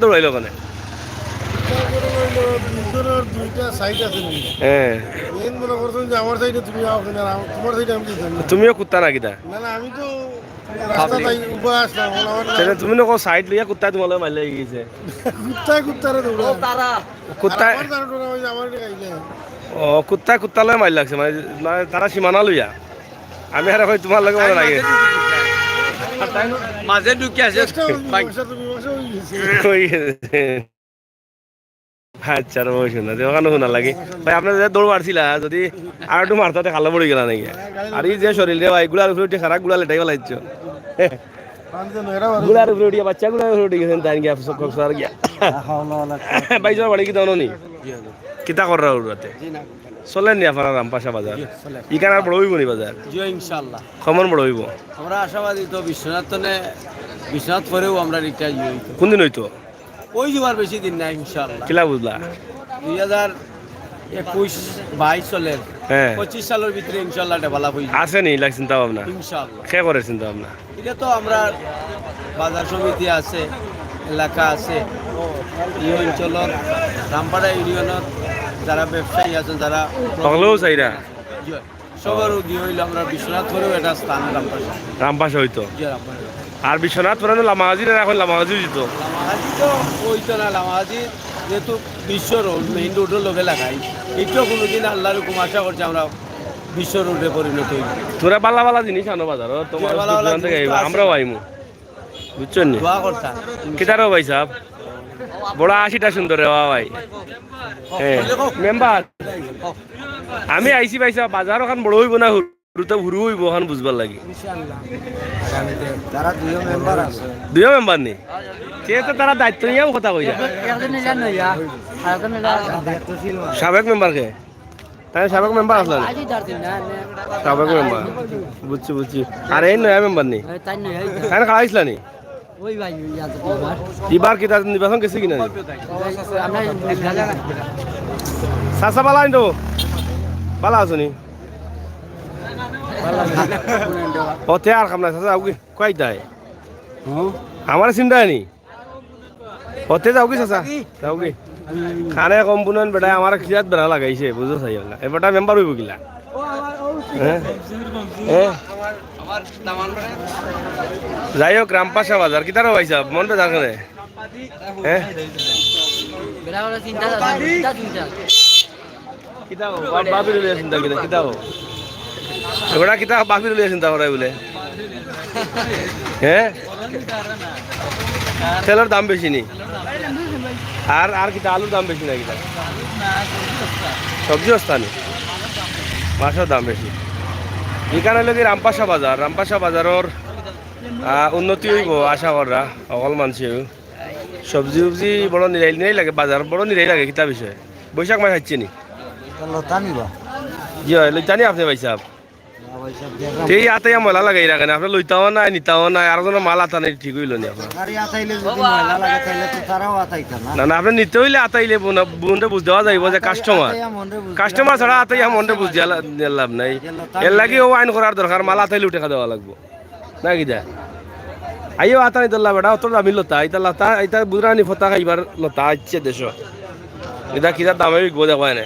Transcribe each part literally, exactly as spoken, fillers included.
দৌড়াইলো ওখানে? দুইজনের দুইটা সাইড আছে নি? হ্যাঁ। মেইন মনে করছেন যে আমার সাইডে তুমি আও, না, আম-, তোমার সাইডে আমি যাই না। তুমিও কুত্তা না কিতা? না, না, আমি তো রাস্তা তাই উবা আসলাম, এখন আমার সেটা তুমি না সাইড লইয়া কুত্তায় তোমার লগে মারলে গেছে। কুত্তায় কুত্তারে দৌড়া। কুত্তায় আমার জানো না, ওই যে আমার এটা খাইলে। ও, কুত্তায় কুত্তা লগে মাইর লাগছে, মানে, মানে তারা সীমানা লইয়া। আমি আর কই তোমার লগে মনে লাগে। মাঝে ঢুকি আছে। চেষ্টা করি, মীমাংসা তো মীমাংসা হয়ে গেছে। ওই, আচ্ছা, রে, ওই শুনা, ওখানে শোনা লাগে। ভাই, আপনারা যে দৌড় মারছিলা, যদি আর একটু মারতা, তে খালা পড়ি গেলা নাকি? আর এই যে শরীর রে ভাই, গুড়ার উপরে উঠে খারাপ গুড়া লেটাই ফেলাইছো। গুড়ার উপরে উঠিয়া, বাচ্চা গুড়ার উপরে উঠে গেছেন, তাই গিয়া, সব সব সার গিয়া। ভাই, তোমার বাড়ি কিতা অনো নি? কিতা কররা উড়াতে? চলেন নি আপনারা রামপাশা বাজার? ইখান আর বড় হইব নি বাজার? জি, ইনশাআল্লাহ। কমন বড় হইব। আমরা আশাবাদী তো বিশ্বনাথ তনে, বিশ্বনাথ পরেও আমরা রিটায়ার হইতো। কোন দিন হইতো? ওই যাওয়ার বেশি দিন না, ইনশাআল্লাহ। কিলা বুঝলা? দুই হাজার একুশ বাইশ চলের, হ্যাঁ। পঁচিশ সালের ভিতরে ইনশাআল্লাহ ডেভেলপ হইব। আছে নি ইলা চিন্তা ভাবনা? ইনশাআল্লাহ। কে করে চিন্তা ভাবনা? এটা তো আমরা বাজার সমিতি আছে, এলাকা আছে, এই অঞ্চলের রামপাড়া ইউনিয়নের যারা ব্যবসায়ী আছেন, যারা হকলেও চাইরা। জি, সবার উদ্যোগ হইল আমরা বিশ্বনাথ করেও একটা স্থান রামপাশা। রামপাশা হইতো। জি, রামপাশা। আর বিশ্বনাথ পুরানো লামাগাজি না, এখন লামাগাজি হইতো। লামাগাজি তো ওই তো না, লামাগাজি যেহেতু বিশ্ব রোড, মেইন রোডের লগে লাগাই, এইটাও কোনোদিন আল্লাহর হুকুম আশা করছি আমরা বিশ্ব রোডে পরিণত হইব। তোরা বালা বালা জিনিস আনো বাজারো, তোমার বালা বালা দোকান থেকে জিনিস তো আইবো, আছে। আমরাও আইমু। বুঝছো নি? দোয়া করতা। কিতারও ভাই সাহেব? বড় আশিটা সুন্দর রে বাবা ভাই। হ্যাঁ, মেম্বার। আমি আইছি ভাই সাহেব, বাজার ওখান বড় হইব না হুরু, তো হুরু হইব ওখান বুঝবার লাগি। তারা দুইও মেম্বার আছে। দুইও মেম্বার নি? তে তো তারা দায়িত্ব নিয়েও কথা কইরা। একজন এলা নয়া, আর একজন এলা দায়িত্বশীল মানুষ। সাবেক মেম্বার কে? তাই সাবেক মেম্বার আসলে না? আজি দশ দিন না, না। সাবেক মেম্বার। বুঝছি, বুঝছি। আর এই নয়া মেম্বার নি? ওই তাই নয়া, এই তো। তাই খাওয়াইছিলা নি? ওই ভাই, ওই আছে তোমার। এবার কি তার নির্বাচন গেছে কিনা? আমরা চাচা বালা আইন তো। বালা আছো নি? ও তে আর খাম না, চাচা, ওকে কই দেয়? আমার চিন্তা নি। হতে যাও কি চাচা? যাও কি? খানে কম বুনন বেটা আমার খিজাত বেড়া লাগাইছে, বুঝো চাই না। এ বেটা মেম্বার হইব কিলা? হ্যাঁ? হ্যাঁ? যাই হোক, রামপাশা বাজার, কিতারও ভাই সাহেব, মন বেজার করে? হ্যাঁ? বেড়া ওরা চিন্তা আছে, চিন্তা, চিন্তা। কিতা হো? বাপ-, বাপির লইয়া চিন্তা কিতা? কিতা হো? ওরা কিতা বাপির লইয়া চিন্তা করাই বলে? হ্যাঁ? তেলর দাম বেশি নি? আর, আর কিতা আলুর দাম বেশি না কিতা? সবজি সস্তা নি? মাছর দাম বেশি। এখানে হইলো কি রামপাশা বাজার, রামপাশা বাজারর, আহ, উন্নতি হইব আশা কররা, অকল মানছে। সবজি উবজি বড় নিরাই নিরাই লাগে, বাজার বড় নিরাই লাগে, কিতা বিষয়? বৈশাখ মাস আসছে নি? লতা নিবা? জি হয়, লইতা নি আপনি ভাই সাহেব? এই আতাইয়া ময়লা লাগাই রাখেন, আপনি লইতাও নাই, নিতাও নাই, আর জনের মাল আতা নাই, ঠিক হইল নি আপনার? আর আতাইলে যদি ময়লা লাগে, তাহলে তো তারাও আতাইতা না। না, না, আপনি নিতে হইলে আতাইলে বোন-, বোনরে বুঝ দেওয়া যাইব যে কাস্টমার। কাস্টমার ছাড়া আতাইয়া মনরে বুঝ দিয়া লা-, দিয়া লাভ নাই। এর লাগি ও আইন করার দরকার, মাল আতাইলে উঠে দেওয়া লাগবো। না কিতা? আইও আতা নিতে বেটা, অত দামি লতা, ইতা লতা, ইতা বুঝরানি ফতা খাইবার লতা আইছে দেশো। ইতা কিতা দামে বিকবো দেখো এনে।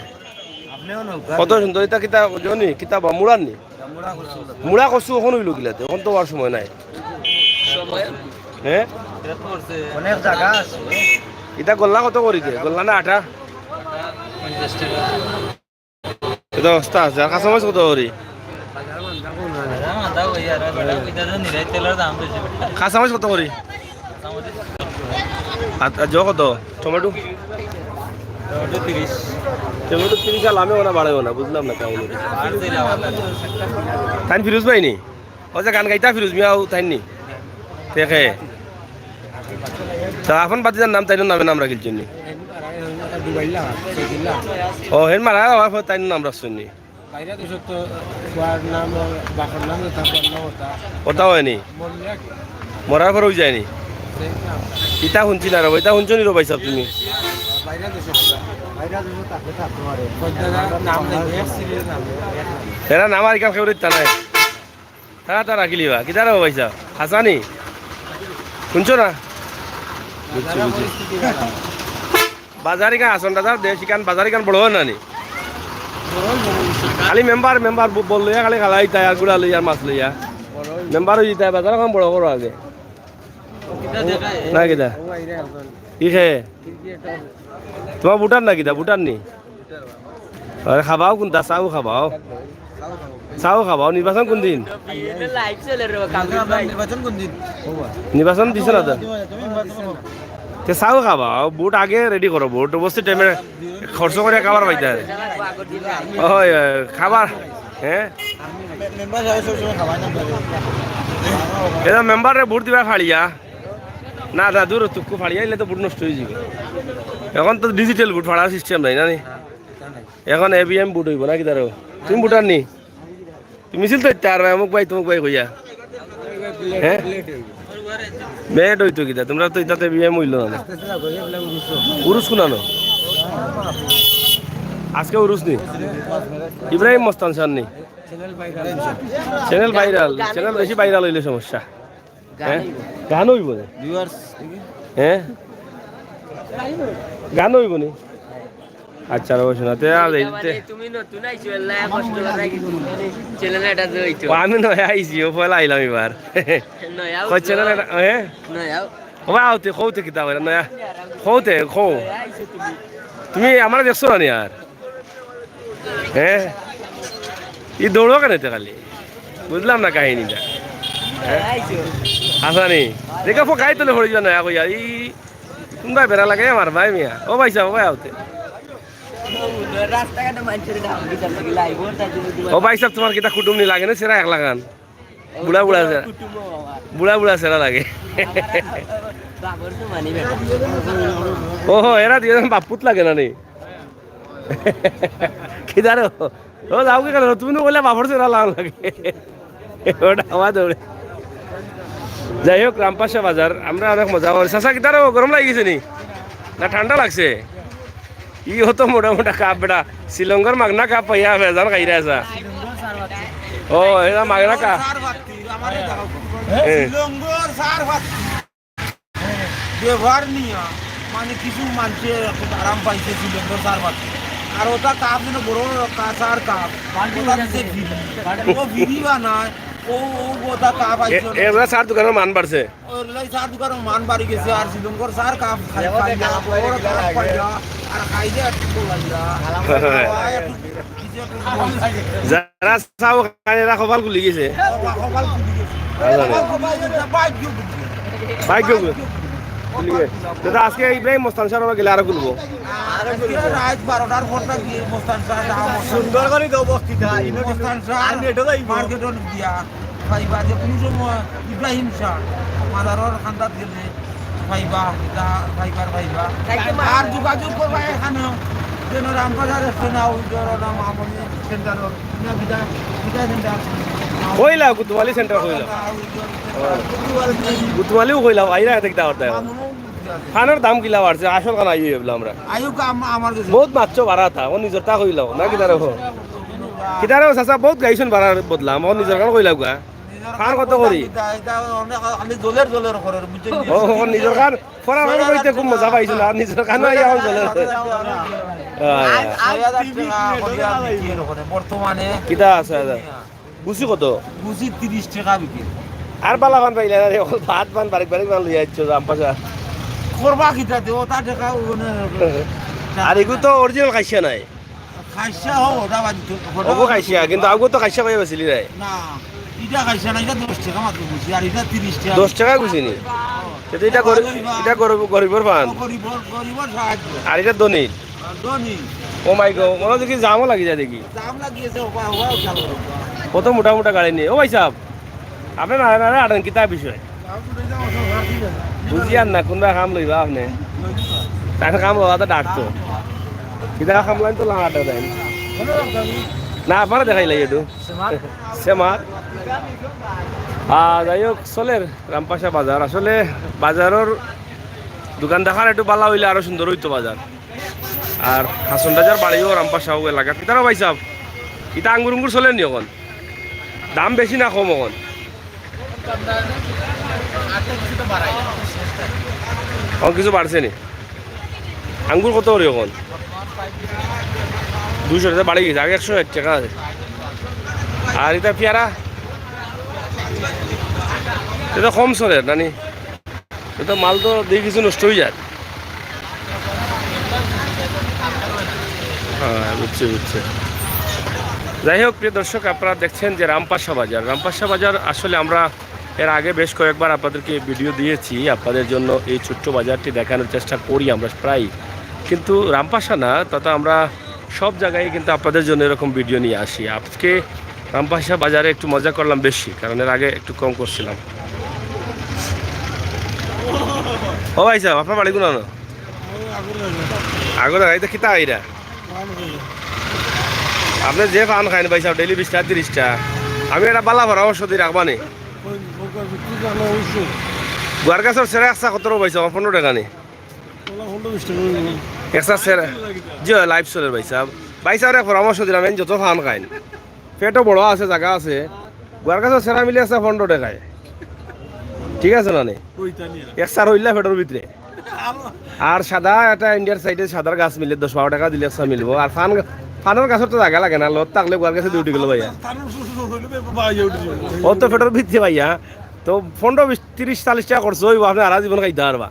কত সুন্দর, ইতা কিতা জনি, কিতা বা মুড়ার নি? মুড়া কচু এখন হইল কিলাতে, এখন তো আর সময় নাই। হ্যাঁ? অনেক জায়গা আছে। ইতা গল্লা কত করি দে? গল্লা না আটা? এটা অবস্থা আছে। আর কাঁচামরিচ কত করি? কাঁচামরিচ কত করি? আর, আর জো কত? টমেটো? টমেটো তিরিশ আর লামে ওনা বাড়াইও না, বুঝলাম না কেমন। তাইন ফিরোজ ভাই নি? ও যে গান গাইতা ফিরোজ মিয়া, ও তাইন নি? দেখে। তা আপন বাতিজার নাম তাইন নামে নাম রাখিলছেন নি? ও, হেন মারা আমার পর তাইন নাম রাখছেন নি? বাইরে দেশত তো বুয়ার নাম, বাপর নাম, তার নাম ওটা। ওটা হয়নি? মরলে কি? মরার পর ওই যায়নি? সেই নাম। ইতা শুনছি না রে, ইতা শুনছো নি রে ভাই সাহেব তুমি? বাইরে দেশত, বাইরে দেশত তাকে থাকতে পারে। ওই দাদা নাম নেই, এক সিরিয়াল নাম নেই, এক নাম। এরা নাম আর কেউ কেউ দিতা নাই। তারা তারা কিলিবা, কিতারা রে ভাই সাহেব? হাসানি? শুনছো না? বুঝছি, বুঝছি। বাজার ইখান হাছন রাজার দেশ, ইখান বাজার ইখান বড় অয় না নি? খালি মেম্বার, মেম্বার ব-, বল লইয়া খালি খালাইতায় আর গুড়া লইয়া আর মাছ লইয়া। মেম্বার অইযিতায়, বাজার অখন বড় করো আগে। না কিতা? ইখে? তুমার ভোটার না কিতা? ভোটার নি? আরে খাবাও কুনটা? চাও খাবাও। চাও খাবাও। নির্বাচন কুন দিন? নির্বাচন দিছে না তো? তে চাও খাবাও। ভোট আগে রেডি করো। ভোট উপস্থিত টাইমে খরচ করিয়া খাবার পাইতায়। অয়, অয়, খাবার। হ্যাঁ? এরা মেম্বাররে ভোট দিবা ফাড়িয়া। না, দাদুর তুক্কু ফাড়িয়া আইলে তো ভোট নষ্ট অইযিবো। অখন তো ডিজিটাল ভোট ফাড়ার সিস্টেম নাই, না নি? অখন ইভিএম ভোট অইবো না কিতা রে? তুমি ভোটার নি? তুমি মিছিল তো ইতা আর অমুক ভাই, তমুক ভাই কইয়া। হ্যাঁ? বেট অইতো কিতা? তুমরা তো ইতাতে ইভিএম অইলো না। উরুস কুনানো? আজকে উরুস নি? ইব্রাহিম মস্তান সার নি? চ্যানেল ভাইরাল, চ্যানেল বেশি ভাইরাল অইলে সমস্যা। হ্যাঁ? গান অইবো নি? হ্যাঁ? গান অইবো নি? আচ্ছা, রবো শোনাতে আর এই মানে, তুমি নতুন আইছো, এল্লা কষ্ট করে রাখি দিছো, মানে, চ্যানেল এটা যে অইতো। ও, আমি নয়া আইছি, ও পয়লা আইলাম এবার। নয়া কই উঠলো। চ্যানেল এটা, হ্যাঁ? নয়া। ও বা, আওতে, কওতে কিতা কইরা, নয়া। কওতে, কও। নয়া আইছো তুমি। তুমি আমার দেখছো না নি আর? হ্যাঁ? ই দৌড়ো কেনে তে খালি? বুঝলাম না কাহিনীটা। হ্যাঁ? আইছো। আসানি। দেখো, ফো, গাই তুলে পড়ে যাবে না, কইয়া। ই কুনবায় বেড়া লাগে আমার ভাই মিয়া। ও ভাই সাহেব, ও ভাই আওতে। রাস্তাঘাটে মানুষের নাম দিতাম নাকি, লাইভ ওর তাই জন্য তোমার ও ভাই সাহেব, তোমার কিতা কুটুম নি লাগে না? সেরা এক লাগান। বুড়া বুড়া আছে। কুটুম ও বাবা। বুড়া বুড়া সেরা লাগে। আমার বাবর তো মানি বেটা। ওহো, এরা দুইজন বাপুত লাগে না নি? কিদারো? ও, যাও কি কেন? তুমি তো বললে বাপর চোরা লাল লাগে। ওটা আমার দৌড়ে। যাই হোক, রামপাশা বাজার, আমরা অনেক মজা করি। চাচা, কিতারো গরম লাগি গেছে নি? না ঠান্ডা লাগছে? ই অত মোটা মোটা কাপ বেটা, শিলংর মাগনা কাপ পাইয়া বেজান খাইরা আছা। ও, এটা মাগনা কাপ। হ্যাঁ। ব্যবহার নিয়া, মানে, কিছু মানষে একটু আরাম পাইছে শ্রীলঙ্কার সার পাতি। আর ওটা কাপ যেন বড় কা-, সার কাপ। ওটা দিছে ফিরি। ও ফিরি বানায়, ও, ও ওটা কাপ এ-, আইছে না। এবার সার দোকানর মান বাড়ছে। ওর লাই সার দোকানর মান বাড়ি গেছে, আর শ্রীলঙ্কার সার কাপ খাই, খাইয়া, বড় কাপ পাইয়া, আর খাইলে একটু বলাইয়া। খাওয়ায় একটু যারা চাও খায়, এরা কপাল খুলি গেছে। কপাল খুলি গেছে। ভাগ্য খুলি গেছে। দাদা, আজকে ইব্রাহিম মস্তান সার গেলে আরো খুলবো। আজকে রাত বারোটার পর থাকি মস্তান সার, সুন্দর করে দেবো বক্তৃতা। মস্তান সার আর নেটও যাইবো। মার্কেটও দিয়া পাইবা যে কোনো সময় ইব্রাহিম সার মাদারর খান্দাত গেলে পাইবা, যা পাইবার পাইবা। আর যোগাযোগ করবা এখানেও, যেন রামপাশা রেস্টুরেন্ট, ওই ধরো না, মামনি সেন্টার, না, বিদায়, বিদায় সেন্টার। কইলা, গুতমালি সেন্টার কইলা। গুতমালিও কইলা, আইরা দেখতে পারতায়। খানোর দাম কিলা বাড়ছে, আসল খানা আইও এবলা আমরা। আইও কা-, আম-, আমার কাছে। বহুত মারছো বাড়া তা, ও নিজর তা কইলাও, না কিতারে হো? কিতারে হো, চাচা, বহুত গাইছন বাড়ার বদলা, আমার নিজর খান কইলাও গা। খান কত করি? এটা, এটা অনেক খালি জলের জলের করে, বুঝছেন? ও, ও, নিজর খান ফরার খান কইতে খুব মজা পাইছিল, আর নিজর খান আইয়া এখন জলের করে। হ্যাঁ। আজ, আজ ছয় হাজার টাকা করিয়া বিক্রি করে, বর্তমানে। কিতা আছে, আছে? গুছি কত? গুছি তিরিশ টাকা বিক্রি। আর বালা পান পাইলা না রে, অকল ভাত পান বারিক বারিক পান লইয়া আইছো, রামপাশা। করবা কিতা দেও, তা টাকা ওখানে আর এগু তো অরিজিনাল খাইছা নাই। খাইছা হো, ওটা বাদ দিতে, ওটা ওগো খাইছা, কিন্তু আগু তো খাইছা কইয়া বেচিলি রে। না, এটা খাইছা না, এটা দশ টাকা মাত্র গুছি, আর এটা তিরিশ টাকা। দশ টাকা গুছি নি? তে তো এটা গরিব, এটা গরিব, গরিবর পান। গরিবর, গরিবর সাহায্য। আর এটা ধনী। ধনী। ও মাই গড, মনে হচ্ছে কি জামও লাগি যায় দেখি। জাম লাগিয়েছে, ওবা, ওবা, খেয়াল করো। কত মোটা মোটা গাড়ি নিয়ে। ও ভাই সাহেব, আপনি না, না, না, আটেন, কিতা বিষয়? বুঝি আর না, কোনবা কাম লইবা আপনি? তাই কাম লওয়া তো ডাকতো। কিতা কাম লাইন তো লাগাতে দেন। না, আপনারা দেখাইলাই একটু। সেমার। আহ, যাই হোক, চলের রামপাশা বাজার। আসলে বাজারর দোকান দেখার একটু বালা হইলে আরো সুন্দর হইতো বাজার। আর হাছন রাজার বাড়িও রামপাশা ও এলাকা। কিতারা ভাই সাহেব? ইতা আঙ্গুর উঙ্গুর চলের নি এখন? দাম বেশি না কম এখন? অখন কিছু বাড়ছে নি? আঙ্গুর কত করি অখন? দুইশো টাকা বাড়ি গেছে, আগে একশো ষাইট টাকা আছিল। আর ইটা পেয়ারা, ইটা কম চলের নানি? ইটা মাল তো দেখি কিছু নষ্ট অই যায়। হ্যাঁ, বুঝছি, বুঝছি। যাই হোক, প্রিয় দর্শক, আপনারা দেখছেন যে রামপাশা বাজার। রামপাশা বাজার আসলে আমরা এর আগে বেশ কয়েকবার আপনাদেরকে ভিডিও দিয়েছি, আপনাদের জন্য এই ছোট্ট বাজারটি দেখানোর চেষ্টা করি আমরা প্রায়। কিন্তু রামপাশা না, তাতে আমরা সব জায়গায় কিন্তু আপনাদের জন্য এরকম ভিডিও নিয়ে আসি। আজকে রামপাশা বাজারে একটু মজা করলাম বেশি, কারণ এর আগে একটু কম করছিলাম। ও ভাই সাহেব, আপনার বাড়ি কোন? আগর জাগা, ইটা কিতা ইটা? আপনে যে পান খাইন ভাই সাহেব, ডেইলি বিশটা, তিরিশটা, আমি একটা বালা পরামর্শ দি রাখবা নি। গুয়ার গাছর সেরা একশা কত রে ভাই সাহেব? পনেরো টাকা নি? একশা সেরা। জি অয়, লাইভ চলের ভাই সাহেব। ভাই সাহেব, এক পরামর্শ দিলাম, এন যত পান খাইন, পেটও বড় আছে, জাগা আছে, গুয়ার গাছর সেরা মিলে একশা পনেরো টাকায়। ঠিক আছে না নি? একশা রইলা পেটর ভিতরে। আর সাদা একটা ইন্ডিয়ার সাইডে সাদার গাছ মিলে দশ বারো টাকা দিলে একশা মিলবো। আর পান, পানর গাছর তো জাগা লাগে না, লত থাকলে গুয়ার গাছে দুটি গেল ভাইয়া। ও তো পেটর ভিতরে ভাইয়া, তো পনেরো, বিশ, তিরিশ, চাল্লিশ টাকা খরচ অইবো, আপনে হারা জীবন খাইতা পারবা।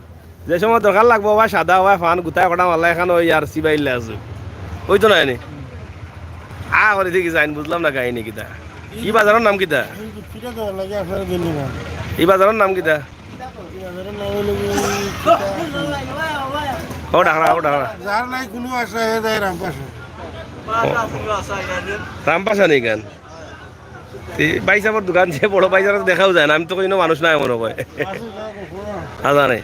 যে সময় দরকার লাগবো, ওবা সাদা, ওবা পান, গুতায় কটা মারলা, এখান ওই আর সিবাইল্লা আছে। ওই তো নায় নি? আ করে দেখি যাইন, বুঝলাম না কাহিনী কিতা। ই বাজারর নাম কিতা? ই বাজারর নাম কিতা? ও ডাকরা, ও ডাকরা। যার নাই কুনু আশা, হে যায় রামপাশা। রামপাশা নি কেন? এই ভাই সাহেবর দোকান যে বড় ভাই সাহেব দেখাও যায় না, আমি তো কইনো মানুষ নাই মনে হয়। হ্যাঁ, জানে।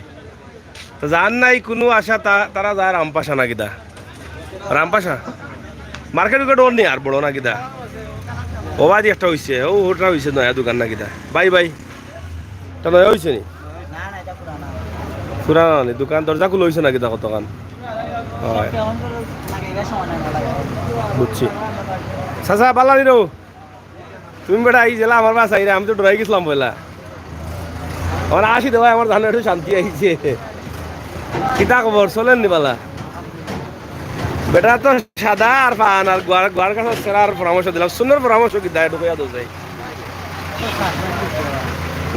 তো যার নাই কুনু আশা, তা-, তারা যায় রামপাশা না কিতা? রামপাশা? মার্কেট উর্কেট ওর নি আর বড় না কিতা? ওবাদি একটা অইছে, ও ওটা অইছে নয়া দোকান না কিতা? ভাই, ভাই, এটা নয়া অইছে নি? পুরানা নি, দোকান দরজা খুলে অইছে না কিতা কতখান? হয়। বুঝছি। চাচা, বালা নি রো? তুমি বেটা এই জেলা আমার বাস আইরে, আমি তো ডরাই গেছিলাম পয়লা। আমার আসি দেওয়া আমার জানো একটু শান্তি আইছে। কিতা খবর, চলের নি বালা? বেটা তো সাদা আর পান আর গুয়ার, গুয়ার গাছর সেরার পরামর্শ দিলাম। সুন্দর পরামর্শ কিতা, একটু কইয়া দেও যাই।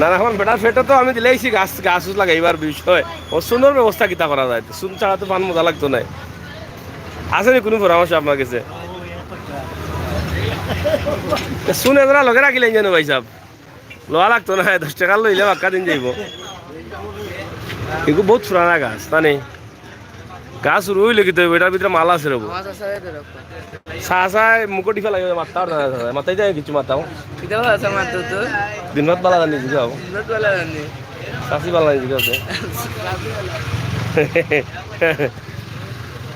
না, না, এখন বেটার পেটো তো আমি দিলাইছি গাছ, গাছ উছ লাগাইবার বিষয়। ও সুন্দর ব্যবস্থা কিতা করা যায়? সুন ছাড়া তো পান মজা লাগতো নায়। আছে নি কুনু পরামর্শ আপনার গেছে? সুন এজরা লগে রাখিলাইন যেন ভাই সাহেব। লওয়া লাগতো নায়, দশ টাকা লইলে বাক্কা দিন যাইবো। এগু বউত পুরানা গাছ, তা নি? গাছ রুইলে কিতা অইবো, এটার ভিতরে মাল আছে রে বউ। আমার চাচা এই ধরো। চাচায় মুখো টিপা লাগে, মাততা পারে না, মাততাই দেয় কিছু মাততাও। কিতা ভাষা মাততো তো? দিন রাত বালা জানি, বুঝাও। দিন রাত বালা জানি। চাচি বালা জানি, বুঝাও।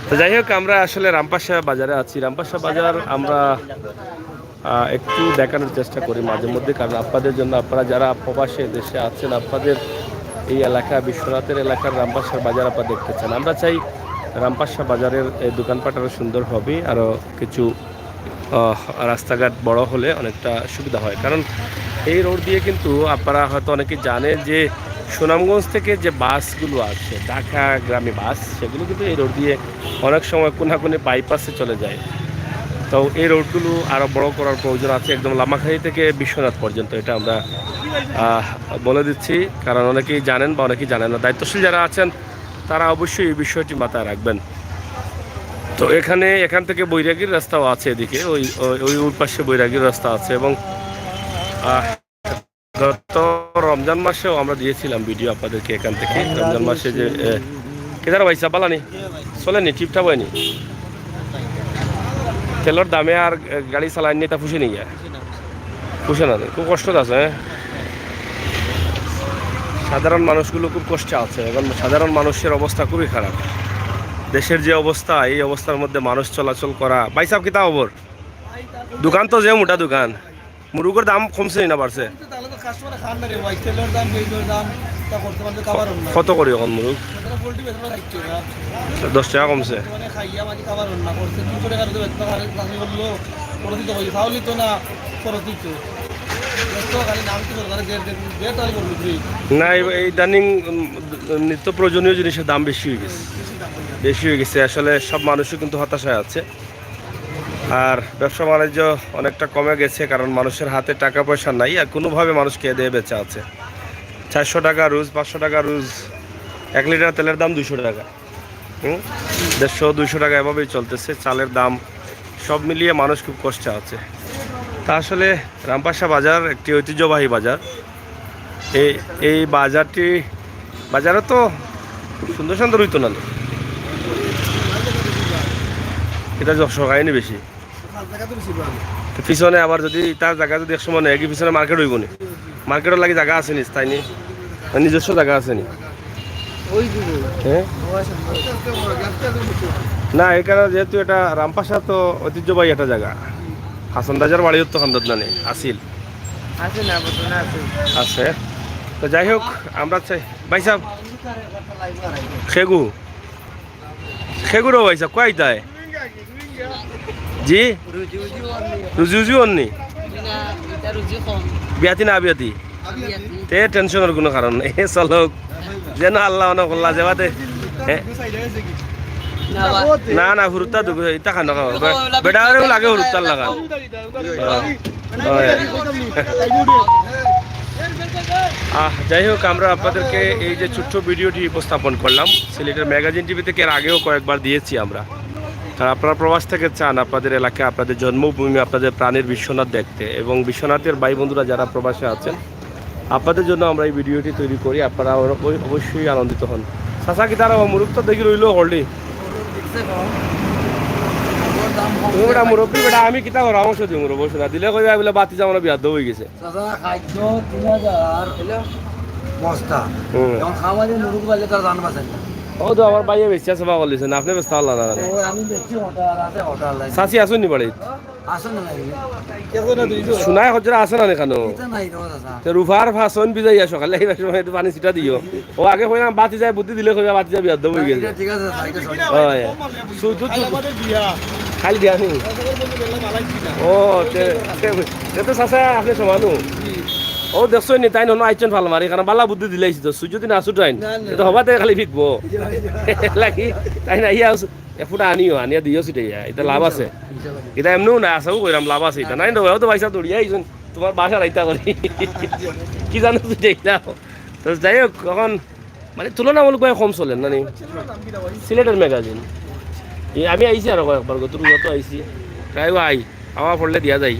তো যাই হোক, আমরা আসলে রামপাশা বাজারে আছি। রামপাশা বাজার আমরা, আহ, একটু দেখানোর চেষ্টা করি মাঝে মধ্যে, কারণ আপনাদের জন্য, আপনারা যারা প্রবাসে দেশে আছেন, আপনাদের এই এলাকা, বিশ্বনাথের এলাকার রামপাশার বাজার আপনারা দেখতে চান। আমরা চাই রামপাশা বাজারের এই দোকানপাট আরও সুন্দর হবে, আরও কিছু, আহ, রাস্তাঘাট বড় হলে অনেকটা সুবিধা হয়, কারণ এই রোড দিয়ে কিন্তু আপনারা হয়তো অনেকেই জানেন যে সুনামগঞ্জ থেকে যে বাসগুলো আছে, ঢাকাগামী বাস, সেগুলো কিন্তু এই রোড দিয়ে অনেক সময় কোনাকুনি বাইপাসে চলে যায়। তো এই রোডগুলো আরও বড় করার প্রয়োজন আছে, একদম লামাখাই থেকে বিশ্বনাথ পর্যন্ত। এটা আমরা, আহ, বলে দিচ্ছি, কারণ অনেকেই জানেন বা অনেকেই জানেন না। দায়িত্বশীল যারা আছেন, তারা অবশ্যই এই বিষয়টি মাথায় রাখবেন। তো এখানে, এখান থেকে বৈরাগীর রাস্তাও আছে এদিকে, ওই, ওই, ওই, ওই পাশে বৈরাগীর রাস্তা আছে। এবং, আহ, গত রমজান মাসেও আমরা দিয়েছিলাম ভিডিও আপনাদেরকে এখান থেকে। রমজান মাসে যে, এ, কিতা রে ভাই সাহেব, বালা নি? চলের নি, টিপটাপ অয় নি? তেলর দামে আর, এ, গাড়ি চালাইন নি, তা পুষে নি গিয়া? পুষে না, খুব কষ্টত আছে, হ্যাঁ? সাধারণ মানুষগুলো খুব কষ্টে আছে। এখন সাধারণ মানুষের অবস্থা খুবই খারাপ। দেশের যে অবস্থা, এই অবস্থার মধ্যে মানুষ চলাচল করা। ভাই সাহেব, কিতা খবর? দোকান তো যে মোটা দোকান, মুরুগর দাম কমছে না বাড়ছে? তাহলে তো কাস্টমারে খান না রে ভাই, তেলর দাম, পেঁয়াজর দাম, তা করতে পারতে খাবার অন্য। কত করি এখন মুরুগ? দশ টাকা কমছে। মানে খাইয়া মানে খাবার অন্য করছে, তিনশো টাকা তো বেতন আর আমি বললো, খরচ দিতে হয়, তাহলে তো না খরচ দিতে। তো খালি নাম কি বলবো, আরে দেড়, দেড়, দেড় তারিখ করবো free। না, এই, এই ইদানিং, উম, নিত্য প্রয়োজনীয় জিনিসের দাম বেশি হয়ে গেছে। বেশি হয়ে গেছে। আসলে সব মানুষই কিন্তু হতাশায় আছে। আর ব্যবসা বাণিজ্য অনেকটা কমে গেছে, কারণ মানুষের হাতে টাকা পয়সা নাই, আর কোনোভাবে মানুষ খেয়ে দিয়ে বেঁচে আছে। চারশো টাকা রুজ, পাঁচশো টাকা রুজ, এক লিটার তেলের দাম দুশো টাকা। হুম, দেড়শো দুইশো টাকা এভাবেই চলতেছে। চালের দাম, সব মিলিয়ে মানুষ খুব কষ্টে আছে। তা আসলে রামপাশা বাজার একটি ঐতিহ্যবাহী বাজার। এই এই বাজারটি, বাজারে তো সুন্দর সুন্দর হইতো না। এটা যশোর কাহিনী বেশি। তো পিছনে আবার যদি তার জায়গা যদি এক সময় নেয়, কি পিছনে মার্কেট হইব নি? মার্কেটের লাগি জায়গা আছে নি, তাই নি? নিজস্ব জায়গা আছে নি? হ্যাঁ। না, এখানে যেহেতু এটা রামপাশা, তো ঐতিহ্যবাহী একটা জায়গা। হাসান রাজার বাড়িও তো খান্দাত নানি আসিল। আছে না, বর্তমানে আছে। আছে। তো যাই হোক, আমরা চাই, ভাই সাহেব, খেগু, খেগুরও ভাই সাহেব, কয় তাই? জি? রুজি উজি অননি? না, এটা রুজি কম। বিয়াতি না আবিয়াতি? আবিয়াতি। তে টেনশনের কোনো কারণ নাই। এ চলক, যেন আল্লাহ অন করলা, যেবাতে, হ্যাঁ? না, না, হুরুতা দুগু, ইতা খানো খাও। বে-, বেটা ওরেও লাগে হুরুতার লাগান। হয়। আহ, যাই হোক, আমরা আপনাদেরকে এই যে ছোট্ট ভিডিওটি উপস্থাপন করলাম, সিলেটের ম্যাগাজিন টিভি থেকে এর আগেও কয়েকবার দিয়েছি আমরা। কারণ আপনারা প্রবাস থেকে চান আপনাদের এলাকা, আপনাদের জন্মভূমি, আপনাদের প্রাণের বিশ্বনাথ দেখতে, এবং বিশ্বনাথের ভাই বন্ধুরা যারা প্রবাসে আছেন, আপনাদের জন্য আমরা এই ভিডিওটি তৈরি করি। আপনারা অবশ্যই আনন্দিত হন। চাচা, কিতা রে, মুরুখ তো দেখি রইল হলডি। তুমি বেটা মুরব্বী বেটা, আমি কিতা পরামর্শ দিমু, মুরব্বী না দিলে কইবা বলে বাতি যাওয়ানো বিয়াদ হয়ে গেছে। চাচা, খাদ্য তিন হাজার বস্তা। হুম। এখন খামারে মুরুখ বাজে তার জান বাঁচে না। ও তো আমার ভাইয়ে বেশি আছে, বাবা বলেছেন, আপনি ব্যস্ত আল্লাহ না জানে। ও, আমি বেশি অর্ডার আছে, অর্ডার লাগে। চাচি আসুন নি বাড়িত? আসুন না, নাই। শোনায় হজরা আছে না এখানো? এটা নাই, রোজ আছে। তো রুফার ফাসন বিজয় আসো, খালি এই সময় একটু পানি ছিটা দিও। ও আগে কইলাম, বাতি যায় বুদ্ধি দিলে কইবা, বাতি যায় বিয়াদ হয়ে গেছে। ঠিক আছে, ঠিক আছে। হয়। শুধু তো খালি বিয়া নি? ও, তে, তে, তে তো চাচা আপনি সমানু। ও, দেখছো নি, তাই নন আইচন ফাল মারি, কারণ বালা বুদ্ধি দিলাইছি তো, সুযোগ দিন আসু টাইন। না, না। এটা হবা তাই খালি ফিকবো। লাগি, তাই না, ইয়া আসু, এ ফুটা আনিও, আনিয়া দিও সিটে ইয়া, এটা লাভ আছে। ইনশাআল্লাহ। এটা এমনিও না, আসাও কইরাম লাভ আছে, এটা নাই না, ও তো পয়সা দৌড়িয়া আইছন, তোমার বাসা রাইতা করি। কি জানো সিটে এটা? তো যাই হোক, এখন মানে তুলনামূলকভাবে কম চলের না নি? সিলেটের ম্যাগাজিন। এই আমি আইছি আরো কয়েকবার, গত রোজা তো আইছি। প্রায় আই, আমার পড়লে দিয়া যাই।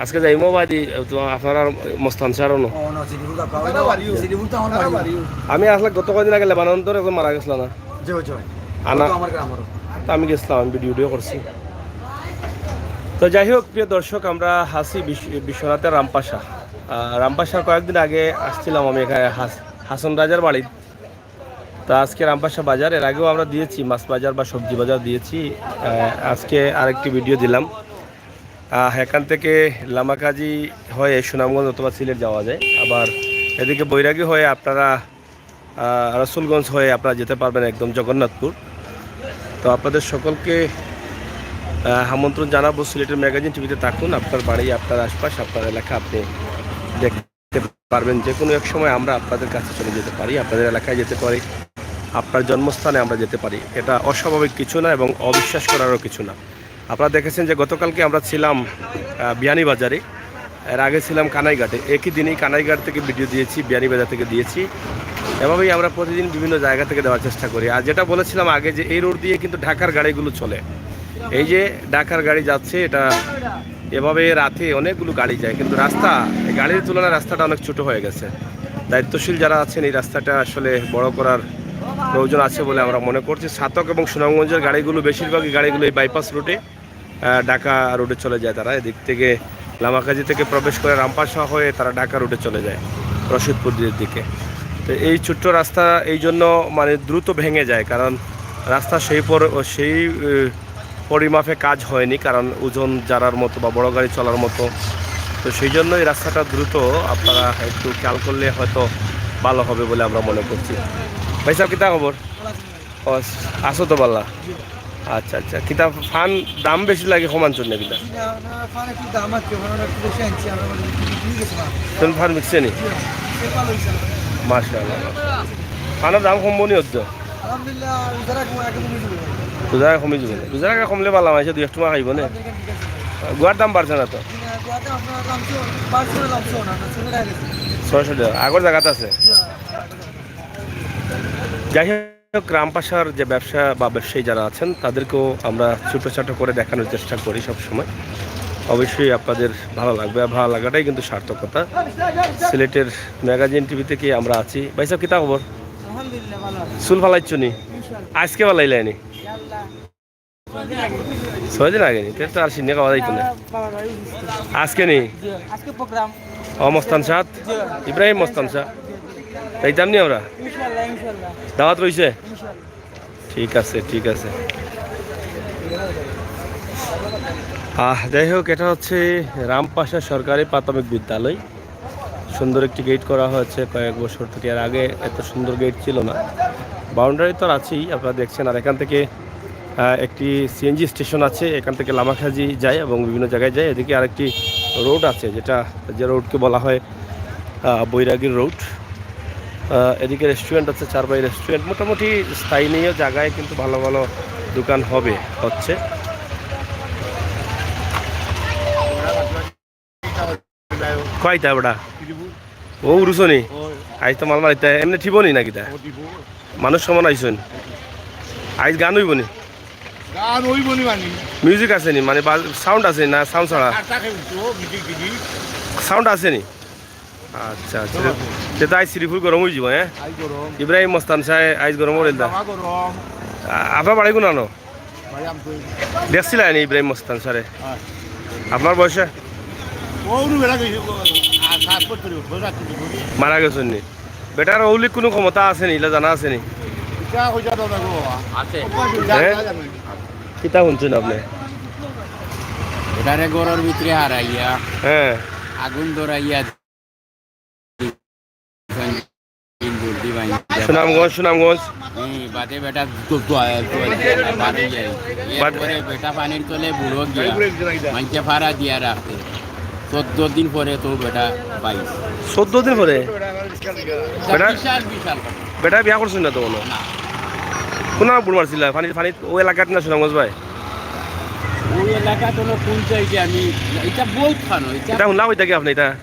আজকে যাইমু বাদি, তো আপনারা মস্তান স্যার অনো। ও, না, সিলিগুড়ি তো আমার বাড়ি। আমি আসলে গত কয়দিন আগে লেবানন তো একজন মারা গেছিল না? জি, জি। আনা তো আমার গ্রামের। তো আমি গেছিলাম, আমি ভিডিও টিডিও করছি। তো যাই হোক, প্রিয় দর্শক, আমরা আছি বিশ্ব-, বিশ্বনাথের রামপাশা। আহ, রামপাশা কয়েকদিন আগে আসছিলাম আমি এখানে হাস-, হাসন রাজার বাড়ি। তা আজকে রামপাশা বাজার, এর আগেও আমরা দিয়েছি, মাছ বাজার বা সবজি বাজার দিয়েছি। আহ, আজকে আরেকটি ভিডিও দিলাম। আহ, এখান থেকে লামাকাজি হয়ে সুনামগঞ্জ অথবা সিলেট যাওয়া যায়, আবার এদিকে বৈরাগী হয়ে আপনারা, আহ, রসুলগঞ্জ হয়ে আপনারা যেতে পারবেন একদম জগন্নাথপুর। তো আপনাদের সকলকে, আহ, আমন্ত্রণ জানাবো সিলেটের ম্যাগাজিন টিভিতে থাকুন। আপনার বাড়ি, আপনার আশপাশ, আপনার এলাকা আপনি দেখতে পারবেন। যে কোনো এক সময় আমরা আপনাদের কাছে চলে যেতে পারি, আপনাদের এলাকায় যেতে পারি, আপনার জন্মস্থানে আমরা যেতে পারি। এটা অস্বাভাবিক কিছু না এবং অবিশ্বাস করারও কিছু না। আপনারা দেখেছেন যে গতকালকে আমরা ছিলাম, আহ, বিয়ানীবাজারে, এর আগে ছিলাম কানাইঘাটে। একই দিনই কানাইঘাট থেকে ভিডিও দিয়েছি, বিয়ানীবাজার থেকে দিয়েছি। এভাবেই আমরা প্রতিদিন বিভিন্ন জায়গা থেকে দেওয়ার চেষ্টা করি। আর যেটা বলেছিলাম আগে, যে এই রোড দিয়ে কিন্তু ঢাকার গাড়িগুলো চলে। এই যে ঢাকার গাড়ি যাচ্ছে, এটা এভাবে রাতে অনেকগুলো গাড়ি যায়, কিন্তু রাস্তা, এই গাড়ির তুলনায় রাস্তাটা অনেক ছোট হয়ে গেছে। দায়িত্বশীল যারা আছেন, এই রাস্তাটা আসলে বড় করার প্রয়োজন আছে বলে আমরা মনে করছি। ছাতক এবং সুনামগঞ্জের গাড়িগুলো, বেশিরভাগই গাড়িগুলো এই বাইপাস রুটে, আহ, ঢাকা রুটে চলে যায় তারা। এদিক থেকে লামাকাজি থেকে প্রবেশ করে রামপাশা হয়ে তারা ঢাকা রুটে চলে যায় রশিদপুরের দিকে। তো এই ছোট্ট রাস্তা এই জন্য মানে দ্রুত ভেঙে যায়, কারণ রাস্তা সেই পর-, সেই, আহ, পরিমাপে কাজ হয়নি, কারণ ওজন জারার মতো বা বড় গাড়ি চলার মতো। তো সেই জন্য এই রাস্তাটা দ্রুত, আপনারা একটু খেয়াল করলে হয়তো ভালো হবে বলে আমরা মনে করছি। ভাই সাহেব, কিতা খবর? ও, আছো তো বালা? আচ্ছা, আচ্ছা, কিতা ফান দাম বেশি লাগে, কম আনছইন না কিতা? না, না, ফান একটু দাম আছে, ওখানে একটু বেশি আনছি, আমরা মানে একটু নিয়ে গেছিলাম। ফান মিশছে নি? জি, সে ভালো হয়েছে। মাশাআল্লাহ। ফানর দাম কমবো নি অদ্য? আলহামদুলিল্লাহ, রোজার আগে, আগে কমে যাবে। রোজার আগে কমে যাবে। রোজার আগে কমলে ভালা, মাইনষে দুই এক টেকা খাইবো না। আমাদের এখানে ঠিক আছে। গুয়ার দাম বাড়ছে না তো? না, গুয়ার দাম আপনার লামসো, পাঁচশো লামসো না, আপনার ছয়শো টাকা কেজি। ছয়শো টাকা, আগর জাগাত আছে। জি, হ্যাঁ। যাই হোক, রামপাশার যে ব্যবসা বা ব্যবসায়ী যারা আছেন, তাদেরকেও আমরা ছোটো ছোটো করে দেখানোর চেষ্টা করি সব সময়। অবশ্যই আপনাদের ভালো লাগবে, আর ভালো লাগাটাই কিন্তু সার্থকতা। সিলেটের ম্যাগাজিন টিভি থেকে আমরা আছি। ভাই সাহেব, কিতা খবর? আলহামদুলিল্লাহ, ভালো আছি। চুল ফালাইছো নি? ইনশাআল্লাহ। আজকে ফালাইলায় নি? ইয়া আল্লাহ। ছয় দিন আগে নি? তে তো আর সিন্নি খাওয়া যাইতো না। বাবা, বাবা, এই বুঝতে। আজকে নি? জি, আজকে প্রোগ্রাম। ও, মস্তান সাদ? জি। ইব্রাহিম মস্তান সাদ? যাইতাম নি আমরা? ইনশাআল্লাহ, ইনশাআল্লাহ। দাওয়াত রইছে? ইনশাআল্লাহ। ঠিক আছে, ঠিক আছে। আহ, যাই হোক, এটা হচ্ছে রামপাশা সরকারি প্রাথমিক বিদ্যালয়। সুন্দর একটি গেট করা হয়েছে কয়েক বছর থেকে, এর আগে এত সুন্দর গেট ছিল না। বাউন্ডারি তো আর আছেই, আপনারা দেখছেন। আর এখান থেকে, আহ, একটি সিএনজি স্টেশন আছে, এখান থেকে লামাখাজি যায় এবং বিভিন্ন জায়গায় যায়। এদিকে আরেকটি রোড আছে, যেটা, যে রোডকে বলা হয়, আহ, বৈরাগীর রোড। আহ, এদিকে রেস্টুরেন্ট আছে, চারপাই রেস্টুরেন্ট। মোটামুটি স্থানীয় জায়গায় কিন্তু ভালো ভালো দোকান হবে, হচ্ছে। কয়টা বেটা? ও, উরুসনি? আইজ তো মাল মারিতা, এমনি ঠিবো নি না কিতা? মানুষ সমান আইছইন। আইজ গান অইবো নি? গান অইবো নি মানে? মিউজিক আছে নি? মানে বাজ-, সাউন্ড আছে না সাউন্ড ছাড়া? আর তাকে উঠো, মিউজিক দিদি। সাউন্ড আছে নি? আচ্ছা, আচ্ছা। সব আছে। তে তো আইজ শ্রীপুর গরম অইযিবো, হ্যাঁ? আইজ গরম। ইব্রাহিম মস্তান সাহেব আইজ গরম অইল দা। বাবা গরম। আ-, আপনার বাড়ি কোন আনো? বাড়ি আমতলী। দেখছিলা নি ইব্রাহিম মস্তান সারে? হ্যাঁ। আপনার বয়সে? ও উনি বেড়া গেছে, ও, আ, সাত বছর, ছয় সাত বছর। মারা গেছইন নি? বেটার অউলিক কুনু ক্ষমতা আছে নি, ইলা জানা আছে নি? ইটা কইতা তো দেখো বাবা। আছে। হ্যাঁ? কিতা হুনছইন আপনে? এটারে ঘরর ভিতরে হারাইয়া, হ্যাঁ। আগুন ধরাইয়া, সুনামগঞ্জ, সুনামগঞ্জ। হুম, বাদে বেটা তো, তো, তো, বাদ- এরপরে বেটা পানির তলে বুড়ো গিয়া, মাইনষে ফাড়া দিয়া রাখছে। চোদ্দ দিন পরে তো বেটা পাইছে। চোদ্দ দিন পরে? এটা বেটা, বিশাল, বিশাল কথা। বেটা বিয়া করছইন না তো কোনো? না। কোন বুড় মারছিলা? পানি, পানি, ওই এলাকাত না সুনামগঞ্জ ভাই? ওই এলাকাত কোনো কোন সাইডে আমি, এটা বহুত খানো, এটা এটা হুনলা কইতা কি আপনে এটা?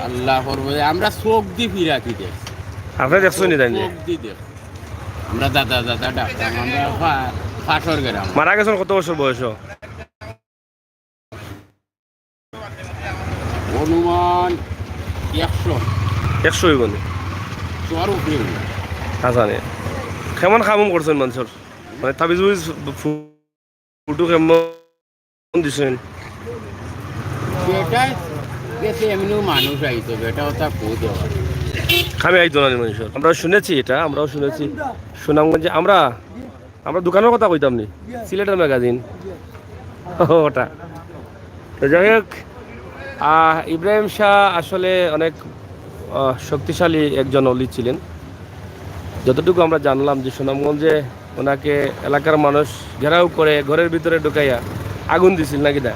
আল্লাহ করবে, আমরা চোখ দি ফিরাকি দেখ। আপনে দেখছইন নি তাইলে? চোখ দি দেখ। আমরা দাদা দাদা ডাকতাম, আমরা ফা-, ফাঁসর গ্রাম। মারা গেছইন কত বছর বয়স? অনুমান একশো। একশো অইবো নি? একশোর উপরে অইবো। আচ্ছা নি। কেমন কাম করছইন মানষর? মানে তাবিজ উবিজ ফু-, ফুটু কেমন দিছইন? বেটা গেছে এমনিও মানুষ আইতো, বেটা ওটা কো দেওয়া। কামে আইতো না নি মানষর। আমরা শুনেছি এটা, আমরাও শুনেছি। সুনামগঞ্জে আমরা, আমরা দোকানর কথা কইতাম নি, সিলেটের ম্যাগাজিন। ওটা। তো যাই হোক, আহ, ইব্রাহিম শাহ আসলে অনেক, আহ, শক্তিশালী একজন অলি ছিলেন। যতটুকু আমরা জানলাম যে সুনামগঞ্জে ওনাকে এলাকার মানুষ ঘেরাও করে ঘরের ভিতরে ঢুকাইয়া আগুন দিছিল নাকি দা।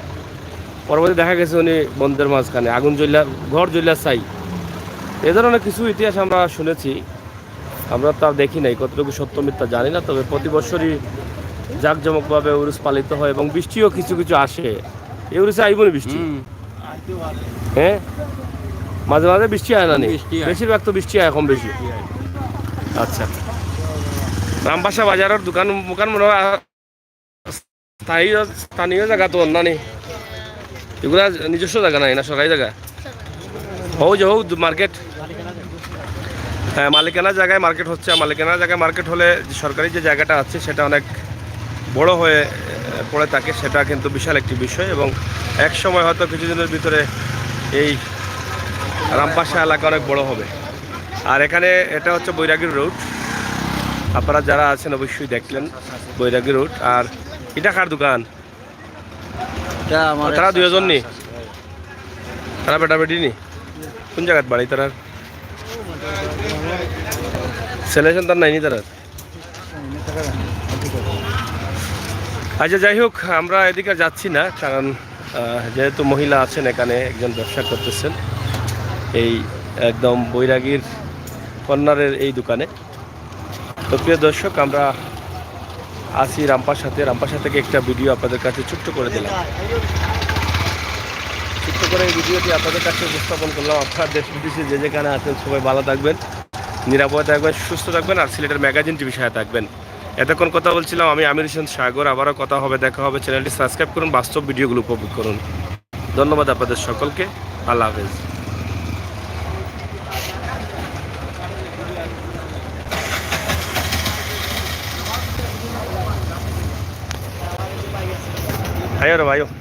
পরবর্তী দেখা গেছে উনি বন্দের মাঝখানে আগুন জ্বললা, ঘর জ্বললা ছাই। এ ধরনের কিছু ইতিহাস আমরা শুনেছি। আমরা তো আর দেখি নাই, কতটুকু সত্য মিথ্যা জানি না, তবে প্রতি বছরই জাঁকজমকভাবে উরুস পালিত হয় এবং বৃষ্টিও কিছু কিছু আসে। এই উরুসে আইবো নি বৃষ্টি? হুম। হ্যাঁ, মাঝে মাঝে বৃষ্টি হয় না নি? বৃষ্টি হয়। বেশিরভাগ তো বৃষ্টি হয়, কম বেশি। বৃষ্টি হয়। আচ্ছা, রামপাশা বাজারর দোকান মোকান মনে হয় স্থায়ী, স্থানীয় জাগা তো না নি? এগুলা নিজস্ব জাগা নায় না, সরকারি জাগা? হউ যে হউ মার্কেট। হ্যাঁ, মালিকানা জাগায় মার্কেট হচ্ছে, আর মালিকানা জাগায় মার্কেট হলে যে সরকারি যে জাগাটা আছে সেটা অনেক বড় হয়ে, আহ, পড়ে থাকে, সেটা কিন্তু বিশাল একটি বিষয়। এবং এক সময় হয়তো কিছুদিনের ভিতরে এই রামপাশা এলাকা অনেক বড় হবে। আর এখানে এটা হচ্ছে বৈরাগীর রোড, আপনারা যারা আছেন অবশ্যই দেখলেন বৈরাগী রোড। আর এটা কার দোকান? এটা আমার তারা এক দুইজন নি? চাচা আছে ভাই। তারা বেটা বেটি নি? কোন জাগাত বাড়ি তারার? ছেলে সন্তান নাই নি তারার? এমনি থাকা যায় না। আচ্ছা, যাই হোক, আমরা এদিকে আর যাচ্ছি না, কারণ আহ, যেহেতু মহিলা আছেন এখানে, একজন ব্যবসা করতেছেন এই একদম বৈরাগীর কর্নারের এই দোকানে। তো প্রিয় দর্শক, আমরা আছি রামপাশাতে। রামপাশা থেকে একটা ভিডিও আপনাদের কাছে ছোট্ট করে দিলাম। ছোট্ট করে এই ভিডিওটি আপনাদের কাছে উপস্থাপন করলাম। আপনারা দেশ বিদেশে যে যেখানে আছেন, সবাই ভালো থাকবেন, নিরাপদে থাকবেন, সুস্থ থাকবেন, আর সিলেটের ম্যাগাজিন টিভির সাথে থাকবেন। এতক্ষণ কথা বলছিলাম আমি, আমির হোসেন সাগর। আবারও কথা হবে, দেখা হবে। চ্যানেলটি সাবস্ক্রাইব করুন, বাস্তব ভিডিওগুলো উপভোগ করুন। ধন্যবাদ আপনাদের সকলকে, আল্লাহ হাফেজ। আয়ো রে ভাই, আয়ো।